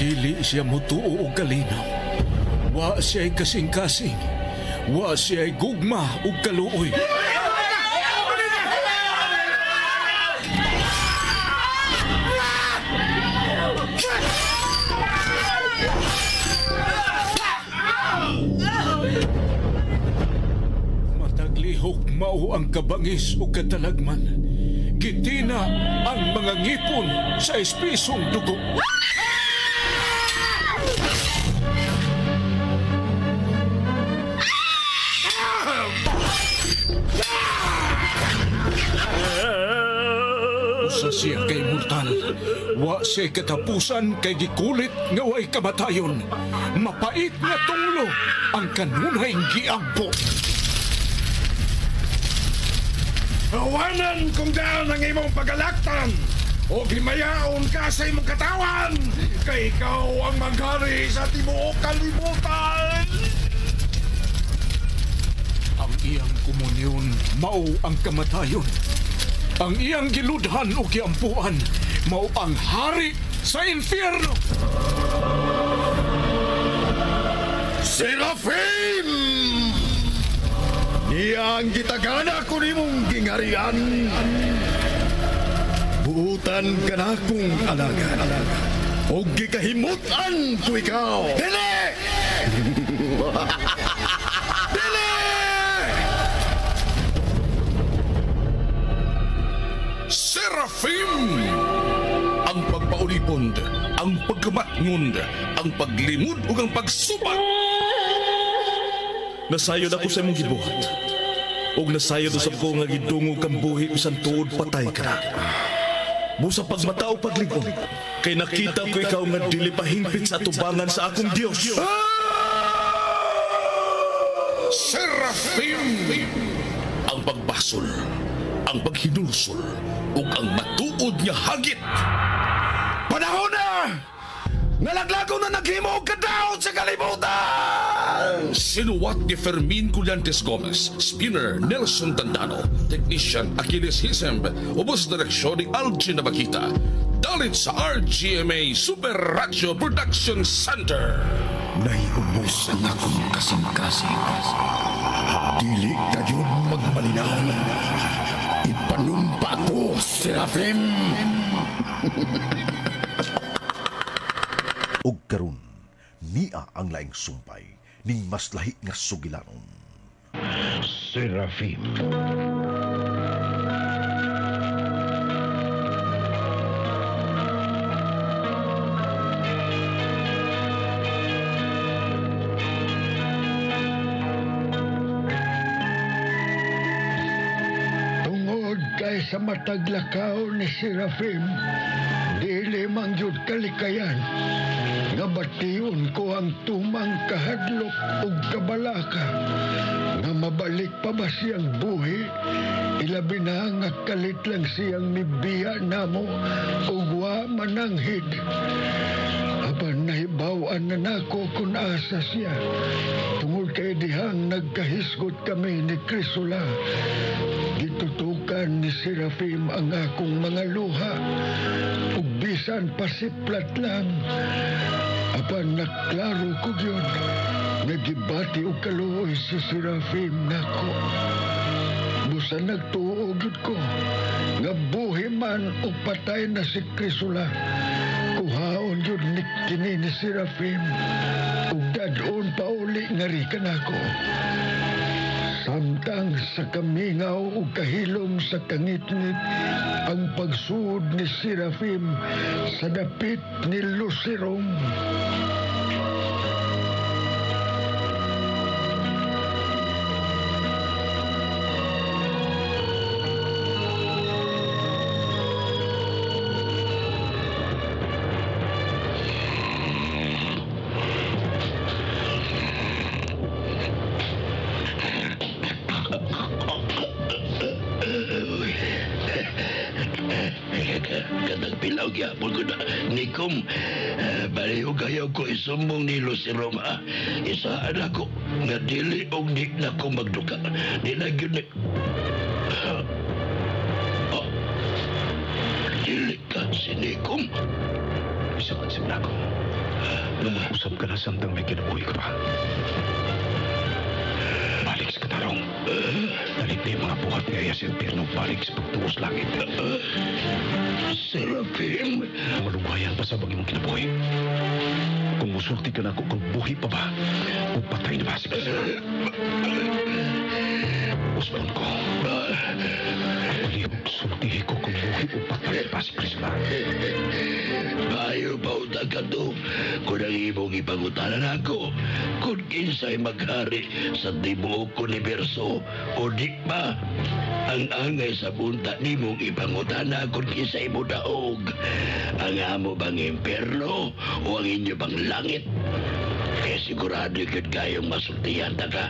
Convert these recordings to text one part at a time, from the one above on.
Dili siya mutuo og kalinaw. Wa siya'y kasing-kasing. Wa siya'y gugma ug kaluoy. Mataglihok mao ang kabangis ug katalagman. Gitina ang mga ngipon sa espisong dugo. Usa siya kay mortal. Wa siya katapusan kay gikulit nga way kamatayon. Mapait nga tunglo ang kanunay giampo. Awanan kung daan ang imong pagalaktan o himayaon ka sa imong katawan kay ikaw ang maghari sa tibuok kalibutan. Ang iyang komunyon mao ang kamatayon. Ang iyang giludhan o giampuan mao ang hari sa impyerno. Serafim! Niya ang gitagana ko nimong gingarian. Buutan ka na kong alagad. O gikahimutan ko ikaw. Dili! Dili! Serafim! Ang pagpaulipon, ang pagkamatngon, ang paglimod ug ang pagsubat. Nasayod ako sa imong gibuhat. Ug nasayod usab ko nga gidungog kang buhi bisan tuod patay ka na. Busa pagmata o paglig-on, kay nakita ko ikaw nga dili pa hingpit sa atubangan sa akong Dios. Serafim! Ang pagbasol, ang paghinulsol, ug ang matuod nga hagit. Panahon na! Nalaglago na naghimo og kadaot sa kalibutan! Sinuwat ni Fermin Collantes Gomez, Spinner Nelson Tandano, Technician Achilles Hisemb, ubos direksyon ni Algin Nabakita. Dalit sa RGMA Super Radio Production Center. Naiubos ang akong kasing-kasing. Dili kayo magmalinaw. Ipanumpa ko, Serafim! Og karon niya ang laing sumpay ning mas lahi nga sugilanon. Serafim. Tungod kay sa mataglakaw ni Serafim, dili man jud kalikayan nga bation ko ang tumang kahadlok ug kabalaka nga mabalik pa ba siyang buhi, ilabi na nga kalit lang siyang mibiya namo ug wa mananghid. Apan nahibaw-an na nako kung asa siya tungod kay dihang nagkahisgot kami ni Crisula. Gitutukan ni Serafim ang akong mga luha ug bisan pasiplat lang. Apan naklaro ko gyud nga gibati og kaluoy si Serafim nako. Busa nagtuo gyud ko nga buhi man o patay na si Crisula, kuhaon gyud ni kini ni Serafim ug dad-on pauli nga rikan ako. Samtang sa kamingaw ug kahilom sa kangitngit ang pagsuod ni Serafim sa dapit ni Lucerong. Kanang pilaw gyapon ko na nikom. Pareho kayo ko isumbong ni Lucerong. Isaan ako nga dili og di na ko magduka. Di na gyud ni dili ka si Nikom. Isuot sa ako. Nga mag-usap ka na samtang may kinabuhi ka pa. Balik sa katarong. Dalit na yung mga buhat nga iya sa impyerno balik sa pagtuos langit. Serafim! Malugwayan pa sa bang imong kinabuhi. Kung musulti ka na ako kung buhi pa ba, o patay na ba si Priscilla? Usbon ko. Palihog sultihi ko kung buhi o patay pa si Priscilla. Bayo pa utang ka to. Kung ang imong ipangutanan ako, kung kinsay maghari sa tibuok universo o di ba, ang angay sa punta nimong ipangutana kung kinsay mo daog. Ang amo bang imperno o ang inyo bang langit? Kaya sigurado yun kayong masultihan ta ka.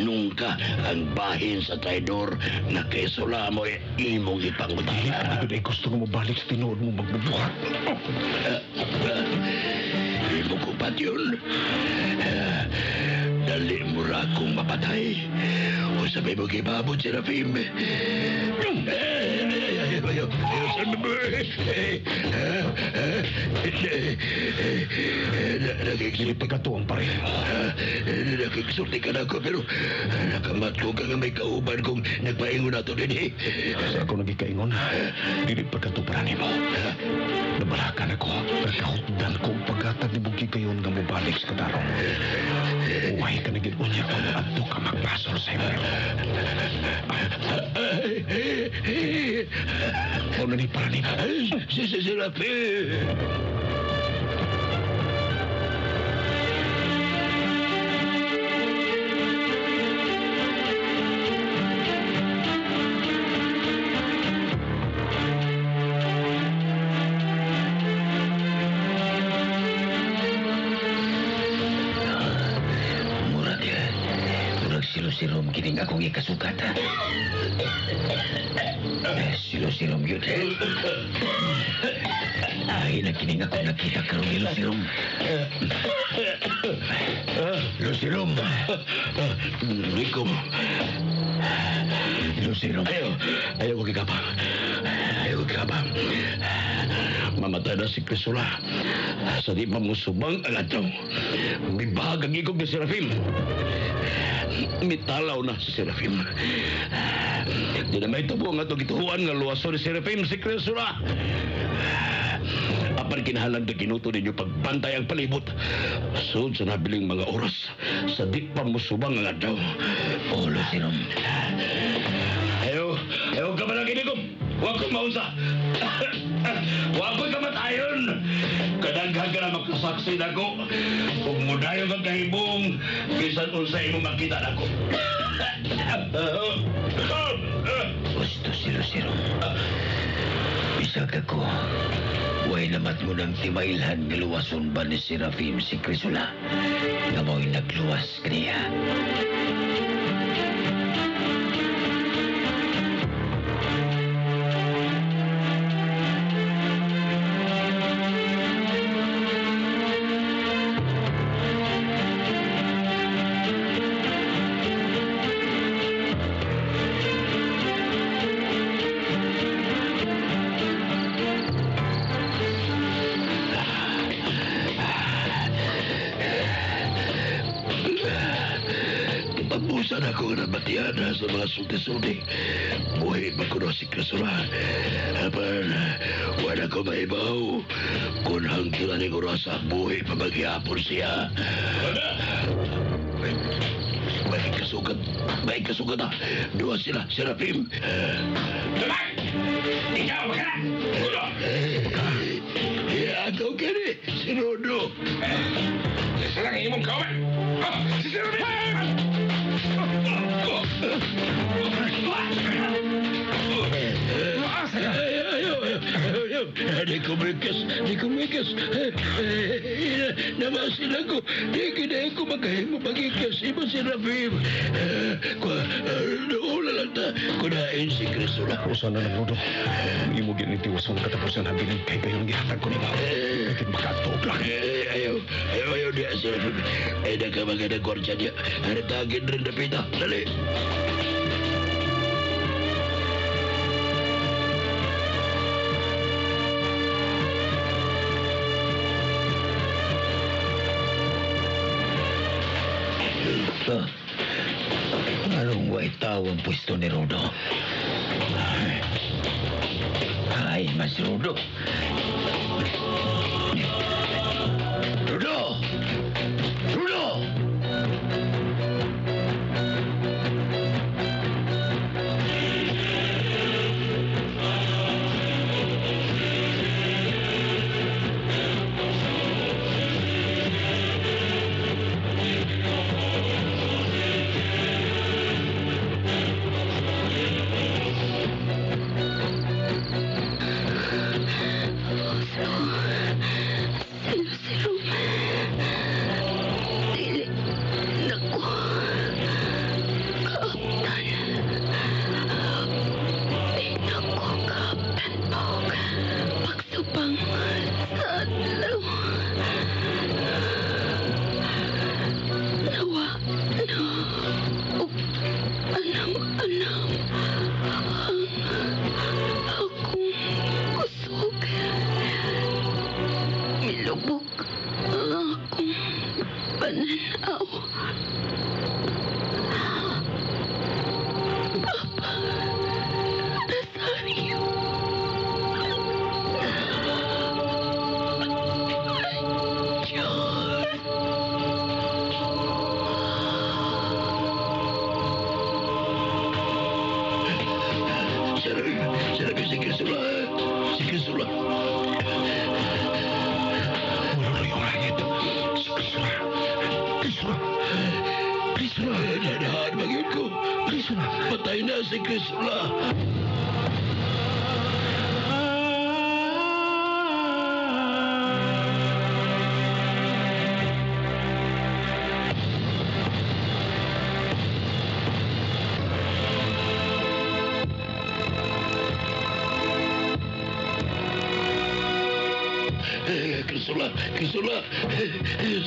Nungka ang bahin sa traidor na kay sula mo imong Dili ipangutana. pa gud ay gusto nga mobalik sa tinuod mo magbubuhat. Imo ko pat yun. Dali mo ra akong mapatay. O sabay mo gibabot, Serafim. Dili pa ka to ang pareho mo. Nakiksulti ka na ako pero nakamat ko ka nga may kauban kung nagpaingon na to din eh. Sa ako nagikaingon, dili pa ka to para nimo. Nabalakan ako, nagkahutdan ko ang paghatag ni Bugi kayon nga mobalik sa katarong. Uway ka na gid unya kung adto ka magpasol sa impyerno. Mao na ni para nimo. Si Serafim! Murag, murag silo-silom kining akong ikasugat. Silo-silom yun. Ay, na kining ako nakita karon ni Lusirom. Lusirom! Rico! Lusirom. Ayaw! Ayaw ko gigabang. Ayaw ko gigabang. Mamatay na si Crisula. Sa di pa mo subang ang adlaw. Mibahag ang igog ni Serafim. Mitalaw na si Serafim. Di na may tubo ang atong gituhuan nga luwason ni Serafim si Crisula. Apan kinahanglan na ginuto ninyo pagbantay ang palibot. Sud sa nabiling mga oras sa di pa musubang ang adlaw. Oh, Lusirom. Ayaw, ayaw ka man ang inigom. Huwag kong maunsa. Huwag ko'y kamatayon. Kadaghan ka na magkasaksi na ko. Kung mudayo kang kahibong, bisan unsa imo makita na ko. Gusto si Lusirom. Bisag ako, way namat mo ng timailhan nga luwason ba ni Serafim si Crisula? Nga mo'y nagluwas kaniya. Katapusan ako nga nabatian sa mga sulti-sulti. Buhi pa ko na si Crisula. Apan, wala ko maibaw. Kung hangtod ni orasa, buhi pa maghihapon siya. May kasugat. May kasugat ah. Duha sila, Serafim. Tabak! Ikaw, baka! Ulo! Ako kini, si Rodo. Isa lang ang imong kauban! Ah, si Serafim! Maasa ka! Ayaw, ayaw, ayaw. Di ko mikas, di ko mikas. Namasin ako. Di kinaya ko magahimo magikas. Iba si Rafim. Noon lang ta. Kunain si Crisula. Usa na lang, Rodo. Imo ginitiwason katapusan habilin kay gayon gihatag ko nimo. Kay makatuog lang. Ayaw, ayaw, ayaw diya si Rafim. Ay, nagkamaganda gwardya niya. Haritagin rin na pita. Dali. Anong way tao ang pwesto ni Rodo? Ay, mas Rodo. Rodo! Rodo! Patay na si Crisula. Crisula, Crisula,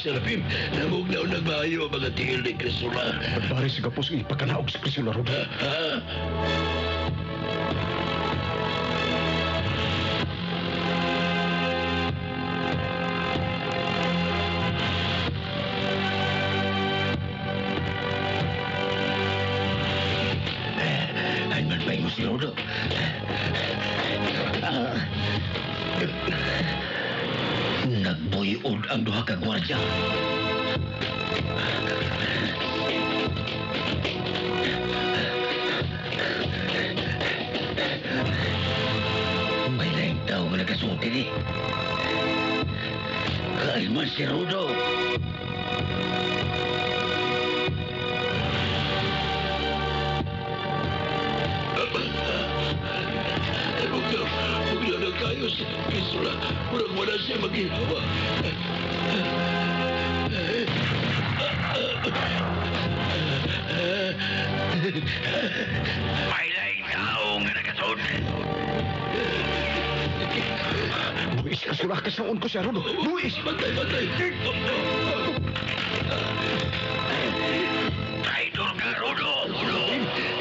Serafim, namugnaw nagmayo ang mga tingil ni Crisula. Pare sa kapos ipakanaog si Crisula, Rodo. Ha? Ay, man pa si Rodo. Nagbuyod ang duha ka gwardya. May laing tao nga nagasulti ni. Kailman si Rodo. Huwag na kayo si Crisula. Murag wala siya maginawa. May laing tao nga nagasulti. Buis ka sula, kasaon ko siya, Rodo. Buis! Matay, matay! Traidor ka, Rodo!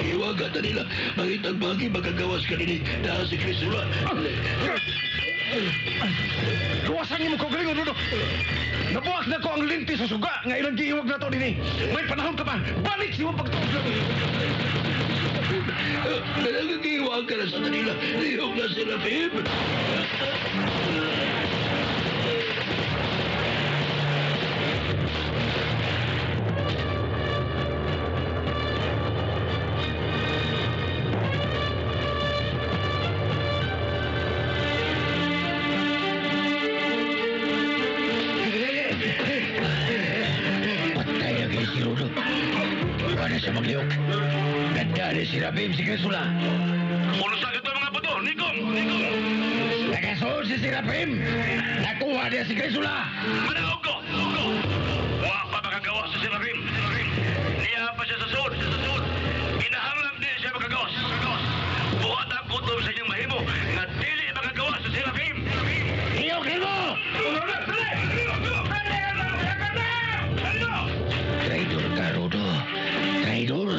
Iwaga na nila. Mangitang bagi magagawas ka nini dahil si Crisula. Luwasan niyo mo kaugalingon, Rodo. Nabuak na ko ang linti sa suga nga ilang giiwag na to nini. May panahon ka pa. Balik siya mo pagtuog. Nagagawa ka na sa kanila. Lihok na sila, Pim. Patay na kay si Rodo. Wala siya maglihok. Ganda ni si Rabim si Crisula. Ulo sa ito mga buto! Nikong! Nikong! Nagasoon si Serafim! Nakuha niya si Crisula! Manaog ko! Wa pa makagawa sa Serafim! Niya pa siya sa suod! Kinahanglan din siya makagawas! Buhat ang kutob sa inyong mahimo nga dili makagawa sa Serafim! Lihok nimo! Traidor ka, Rodo. Traidor.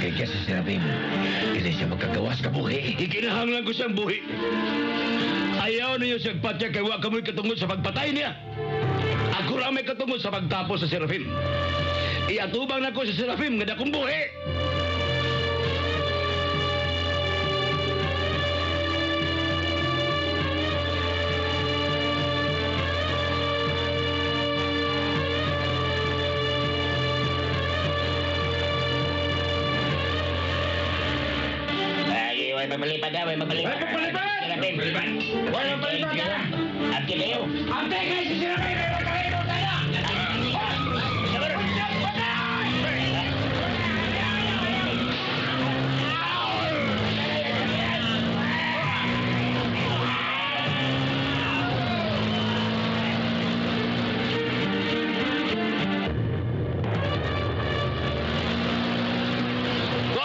Pagkaligya si Serafim, dili siya magkagawas kabuhi. Ikinahanglan ko siyang buhi. Ayaw ninyo siyang patya kay wa kamoy katungod sa pagpatay niya. Ako ra may katungod sa pagtapos sa Serafim. Iatubang nako si Serafim nga dakong buhi. Lagi, way mamalipad ha, way mamalipad. Way mamalipad! Serafim. Way mamalipad ha! Abdi kayo. Ante kay si Serafim! Ay magkakayo tayo!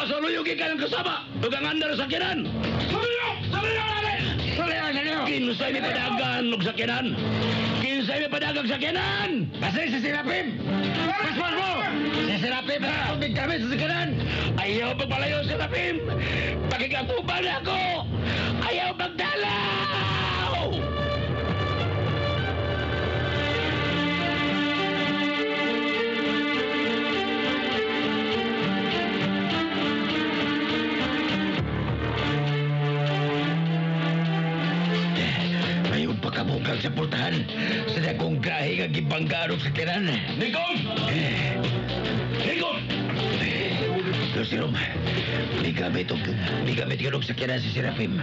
Kasaluyugi ka ng kasama! Ug ang andar sa sakyanan! Saluyo! Saluyo namin! Saluyo, saluyo! Kinsay may padagan og sakyanan! Kinsay may padagang sakyanan! Basta si Serafim! Paspas mo! Si Serafim, tubig kami sa sakyanan! Ayaw pagpalayo, Serafim! Pakikatuban ako! Ayaw magdalaw! Mayong pagkabukag sa pultahan sa dakong grahe nga gibanggarog sa sakyanan. Nikom! Nikom! Lucirum, migamit og sakyanan si Serafim.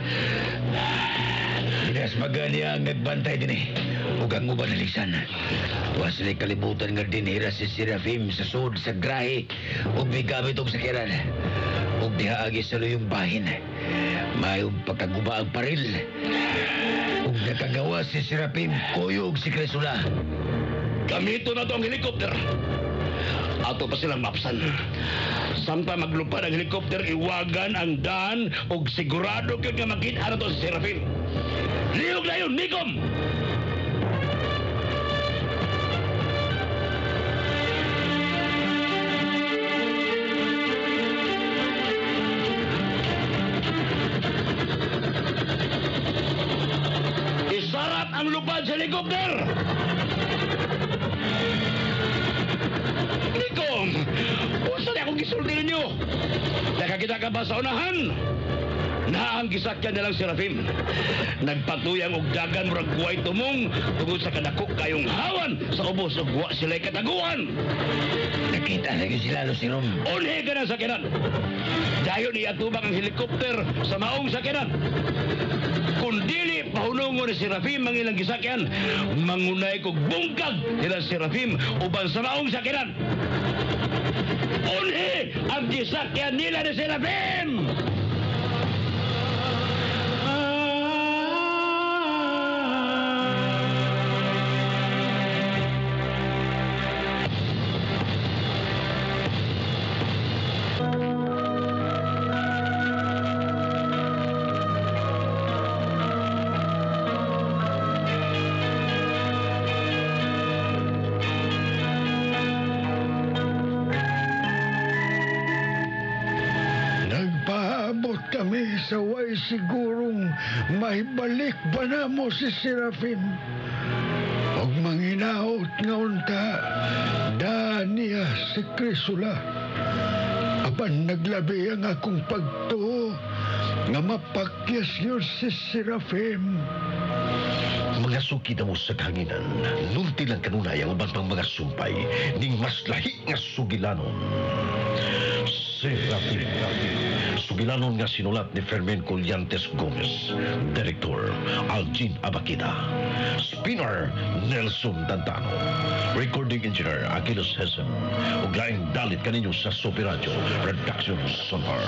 Pinasmaga niya ang nagbantay din eh. Ug ang uban nalisan. Wa sila'y kalibutan nga dinhira si Serafim sa sud sa grahe ug migamit og sakyanan. Ug diha agi sa luyong bahin. Mayong pagkaguba ang paril. Ug nakagawa si Serafim kuyog si Cresula. Gamito na to ang helicopter. Ato pa silang mapsan. Samtang maglupad ang helicopter, iwagan ang daan ug sigurado gyud nga makita na to si Serafim. Lihog na yun, Nikom! Isarap ang lupad sa helicopter! Nikom! Unsa na akong gisulti ninyo? Nakakita ka ba sa unahan? Na ang gisakyan nilang Serafim. Nagpatuyang og dagan murag guway tumong tungod sa kadako kayong hawan sa ubos ug wa sila'y kataguan. Nakita na gyud sila, Lucirum. Unhi ka ng sakyanan. Dayon iatubang ang helikopter sa maong sakyanan. Kung dili pahunungon ni Serafim ang ilang gisakyan, mangunay kog bungkag nila Serafim uban sa maong sakyanan. Unhi ang gisakyan nila ni Serafim! Nagpaabot kami sa way sigurong maibalik ba na mo si Serafim. Og manginaot nga unta, da niya si Crisula. Apan naglabi ang akong pagtuo nga mapakyas yun si Serafim. Mga suki na mo sa kahanginan, nulti lang kanunay ang uban pang mga sumpay, ning mas lahi nga sugilanon. Serafim. Sugilanon nga sinulat ni Fermin Collantes Gomez. Director, Algin Abakita. Spinner, Nelson Dantano. Recording Engineer, Achilles Hesem. Ug laing dalit kaninyo sa Sopi Radio, Production Sonor.